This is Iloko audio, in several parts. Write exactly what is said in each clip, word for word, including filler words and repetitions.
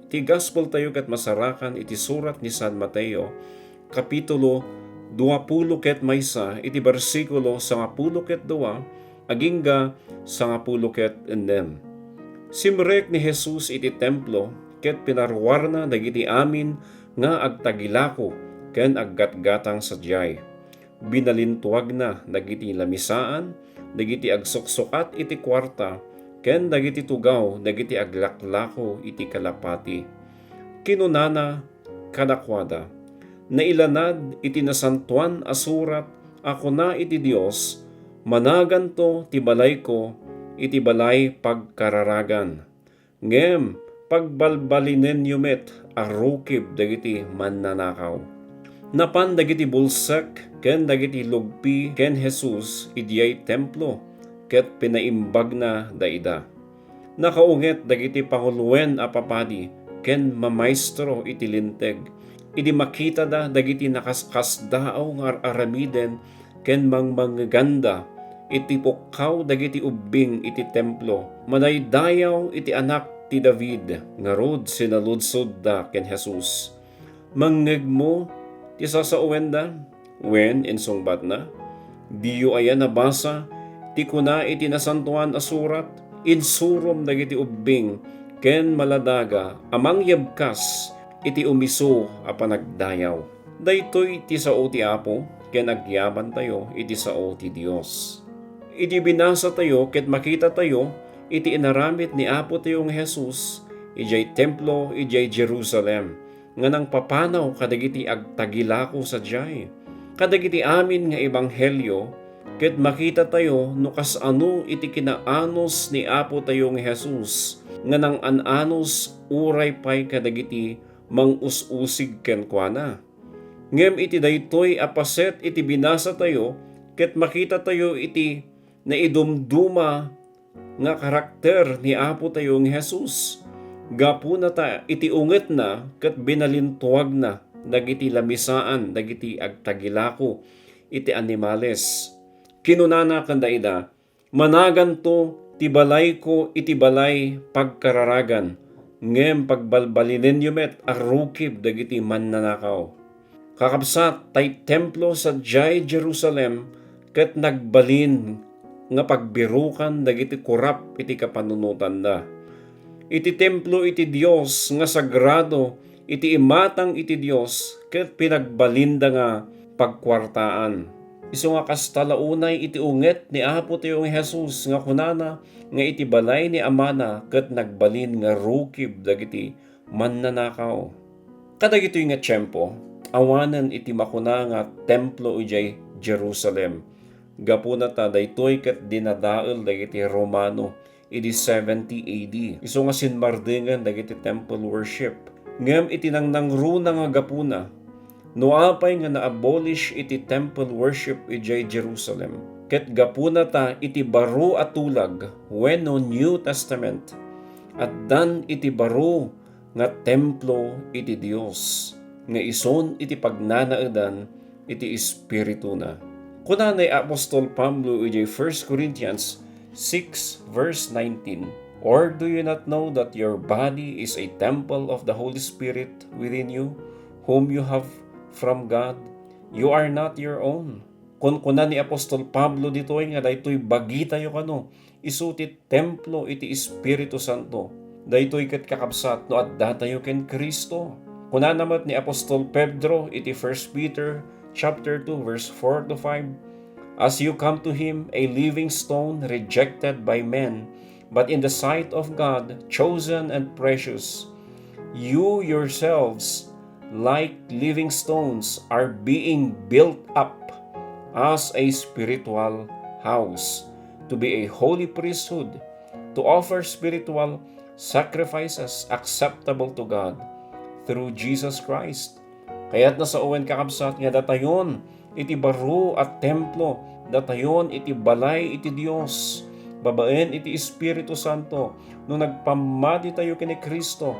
Ti Gospeltayo ket masarakan iti surat ni San Mateo, kapitulo duapulo ket maysa, iti bersikulo sangapulo ket dua agingga sangapulo ket ennem. Simrek ni Jesus iti templo ket pinaruarna dagiti amin nga agtagilako ken aggatgatang sadiay. Binalintuagna dagiti lamisaan, dagiti agsuksukat iti kuarta, ken dagiti tugaw dagiti aglaklako iti kalapati. Kinunana kadakuada, "Nailanad iti Nasantoan a Surat a kuna iti Dios, 'Managanto ti balayko iti balay pagkararagan.' Ngem pagbalbalinenyo met a rukib dagiti mannanakaw." Napan dagiti bulsek ken dagiti lugpi ken Jesus idiay templo ket pinaimbagna daida. Nakaunget dagiti panguloen a papadi ken mamaestro iti Linteg idi makitada dagiti nakaskasdaaw nga ar-aramiden ken mangmangngeganda iti pukkaw dagiti ubbing iti templo, madaydayaw iti Anak ti David, ngarud sinaludsodda ken Jesus, "Mangngegmo ti sasaoenda?" Wen, insungbatna, "Diyo aya nabasa ti kuna iti Nasantoan a Surat, 'Insurom dagiti ubbing ken maladaga a mangyebkas iti umiso a panagdayaw'?" Daytoy ti sao ti Apo, ken agyamantayo iti sao ti Dios. Idi binasatayo ket makitatayo iti inaramid ni Apotayo nga Jesus idiay templo idiay Jerusalem, nga nangpapanaw kadagiti agtagilako sadiay, kadagiti amin nga ebanghelio, ket makitatayo no kasano iti kinaanus ni Apotayo nga Jesus nga nangan-anus uray pay kadagiti mang-us-usig kenkuana. Ngem iti daytoy a paset iti binasatayo, ket makitatayo iti naidumduma nga karakter ni Apotayo nga Jesus. Gapuna ta iti ungetna ket binalintuagna dagiti lamisaan dagiti agtagilako iti animales. Kinunana kadaida, "Managanto ti balayko iti balay pagkararagan, ngem pagbalbalinenyo met a rukib dagiti mannanakaw." Kakabsat, tay templo sadiay Jerusalem ket nagbalin nga pagbirukan dagiti kurap iti kapanunotanda. Iti templo iti Dios nga sagrado iti imatang iti Dios ket pinagbalinda nga pagkuartaan. Isu nga kasta la unay iti unget ni Apotayo nga Jesus nga kunana nga iti balay ni Amana ket nagbalin nga rukib dagiti mannanakaw. Kadagitoy nga tiempo, awanen iti makuna nga templo idiay Jerusalem. Gapuna ta daytoy ket dinadael dagiti Romano idi seventy A D. Isu nga sinmardengen dagiti temple worship. Ngem iti nangnangruna nga gapuna, no apay nga na-abolish iti temple worship idiay Jerusalem, ket gapuna ta iti baro a tulag wenno New Testament, addan iti baro nga templo iti Dios, nga isun iti pagnanaedan iti Espirituna. Kuna ni Apostol Pablo idiay First Corinthians six verse nineteen, "Or do you not know that your body is a temple of the Holy Spirit within you, whom you have from God? You are not your own." Kunkuna ni Apostol Pablo ditoy nga daytoy bagitayo kano, isu ti templo iti Espiritu Santo. Daytoy ket, kakabsat, no addatayo ken Cristo. Kunana met ni Apostol Pedro iti First Peter chapter two, verse four to five, "As you come to him, a living stone rejected by men, but in the sight of God, chosen and precious, you yourselves, like living stones, are being built up as a spiritual house, to be a holy priesthood, to offer spiritual sacrifices acceptable to God through Jesus Christ." Kayatna sawen, kakabsat, nga datayon iti baro a templo, datayon iti balay iti Dios, babaen iti Espiritu Santo, no nagpammaditayo ken ni Cristo.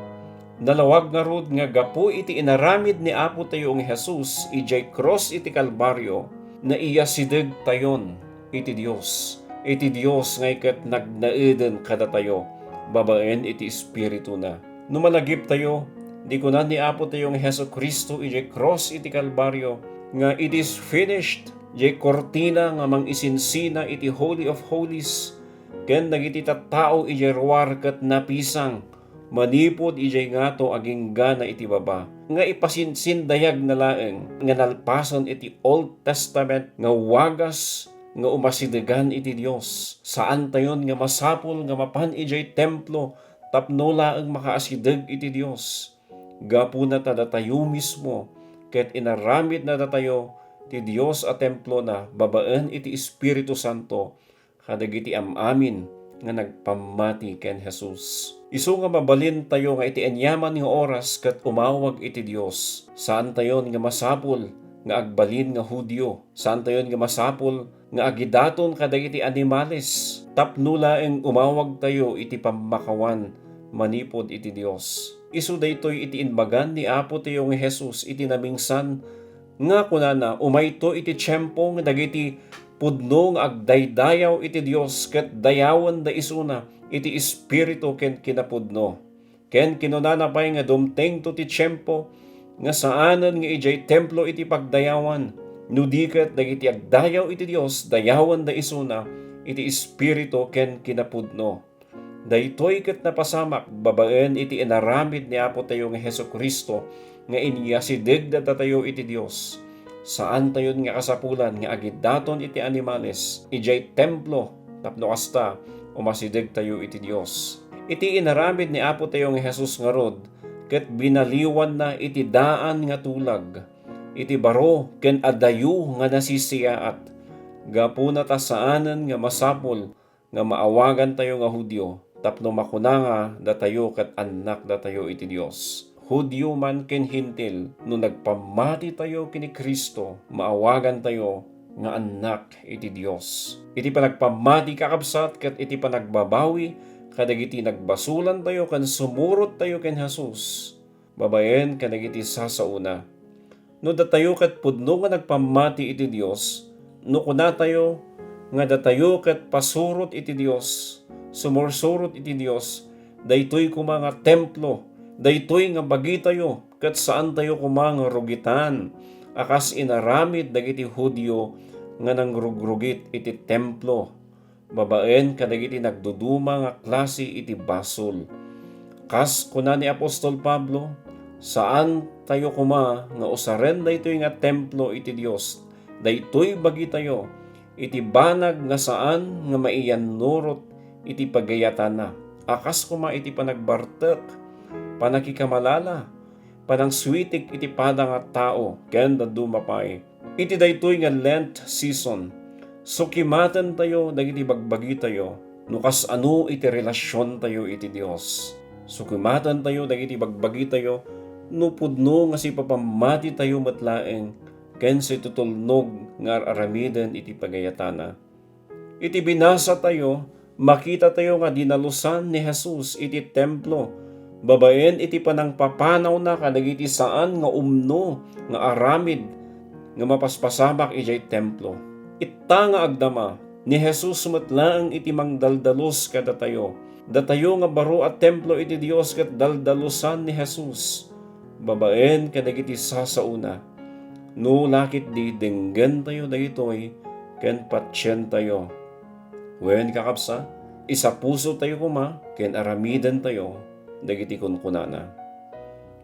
Nalawag ngarud nga gapu iti inaramid ni Apotayo nga Jesus idiay krus iti Kalbario, naiyasidegtayon iti Dios. Iti Dios ngay ket nagnaeden kadatayo babaen iti Espirituna. No malagiptayo, di kuna ni Apotayo nga Jesu-Cristo idiay krus iti Kalbario nga, "It is finished." Diay kurtina nga mangisinsina iti Holy of Holies ken dagiti tattao idiay ruar ket napisang manipud idiay ngato aginggana iti baba, nga ipasinsindayagna laeng nga nalpasen iti Old Testament nga wagas nga umasidegan iti Dios. Saantayon nga masapul nga mapan idiay templo tapno laeng makaasideg iti Dios. Gapuna ta datayo mismo ket inaramidna datayo ti Dios a templona babaen iti Espiritu Santo kadagiti am-amin nga nagpammati ken Jesus. Isu nga mabalintayo nga iti aniaman nga oras ket umawag iti Dios. Saantayon nga masapul nga agbalin nga Judio. Saantayon nga masapul nga agidaton kadagiti animales tapno laeng umawagtayo iti pammakawan manipud iti Dios. Isu daytoy iti imbagan ni Apotayo nga Jesus iti namingsan nga kunana, "Umayto iti tiempo nga dagiti pudno nga agdaydayaw iti Dios ket dayawenda isuna iti Espiritu ken kinapudno." Ken kinunana pay nga dumtengto ti tiempo nga saanen nga idiay templo iti pagdayawan, no di ket dagiti agdayaw iti Dios dayawenda isuna iti Espiritu ken kinapudno. Daytoy ket napasamak babaen iti inaramid ni Apotayo nga Jesu-Cristo nga inyasideg datayo iti Dios. Saantayon nga kasapulan nga agidaton iti animales idiay templo tapno kasta, umasidegtayo iti Dios. Iti inaramid ni Apotayo nga Jesus ngarud, ket binaliwanna iti daan nga tulag, iti baro ken adayo nga nasisiaat. Gapuna ta saanen nga masapul nga maawagantayo nga Judio, tapno makuna nga datayo ket annakdatayo iti Dios. Judio man ken Hentil, no nagpammatitayo ken ni Cristo, maawagantayo nga annak iti Dios. Iti panagpammati, kakabsat, ket iti panagbabawi kadagiti nagbasulantayo ken sumurottayo ken Jesus, babaen kadagiti sasaona. No datayo ket pudno nga nagpammati iti Dios, no kunatayo nga datayo ket pasurot iti Dios, sumursurot iti Dios, daytoy koma nga templo, daytoy nga bagitayo, ket saantayo koma nga rugitan a kas inaramid dagiti Judio nga nangrugrugit iti templo, babaen kadagiti nagduduma nga klase iti basol. Kas kuna ni apostol Pablo, saantayo koma nga usaren daytoy nga templo iti Dios, daytoy bagitayo, iti banag nga saan nga maiyannurot iti pagayatana, a kas koma iti panagbartek, panakikamalala, panangsuitik iti pada nga tao, ken dadduma pay. Iti daytoy nga Lent season, sukimatentayo dagiti bagbagitayo no kasano iti relasiontayo iti Dios. Sukimatentayo dagiti bagbagitayo no pudno nga sipapammatitayo met laeng ken situtulnog nga ar-aramiden iti pagayatana. Iti binasatayo, makitatayo nga dinalusan ni Jesus iti templo, babaen iti panangpapanawna kadagiti saan nga umno nga aramid nga mapaspasamak idiay templo. Ita nga agdama, ni Jesus met laeng iti mangdaldalus kadatayo. Datayo nga baro a templo iti Dios ket daldalusan ni Jesus babaen kadagiti sasaona. No la ketdi, denggentayo dagitoy ken patientayo. Wen, kakabsat, isapusotayo koma ken aramidentayo dagiti kunkunana.